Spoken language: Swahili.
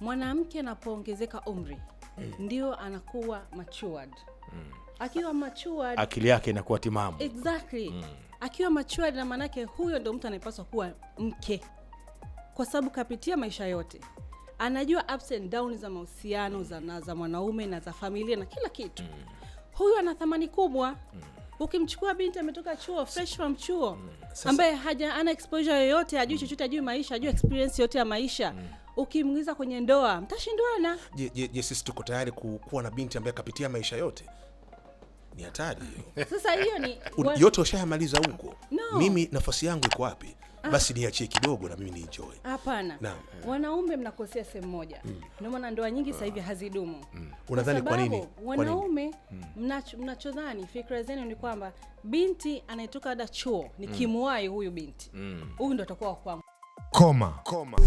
Mwanamke anapoongezeka umri ndio anakuwa matured. Akiwa matured, Akili yake inakuwa timamu. Exactly. Akiwa matured, na maanake huyo ndio mtu anayepaswa kuwa mke, kwa sababu kapitia maisha yote, anajua ups and downs za mahusiano na za mwanaume na za familia na kila kitu. Huyu ana thamani kubwa. Ukimchukua binti ametoka chuo, fresh from chuo, ambaye haja ana exposure yoyote, hajui chochote, hajui maisha, hajui experience yote ya maisha, ukimwingiza kwenye ndoa, mtashindwana. Je, sisi tuko tayari kuwa na binti ambaye kapitia maisha yote? Ni hatari hiyo. Sasa hiyo ni Yote ushayamaliza huko. No. Mimi nafasi yangu iko wapi? Basi niachie kidogo na mimi ni enjoy. Hapana. Naam. Wanaume mnakosea sehemu moja. Ndio maana ndoa nyingi sasa hivi hazidumu. Unadhani kwa nini? Sababu, Kwa nini? wanaume mnachodhani, fikra zenu ni kwamba binti anayetoka ada chuo, nikimwahi huyu binti, huyu ndo atakuwa wa kwangu. Koma. Koma.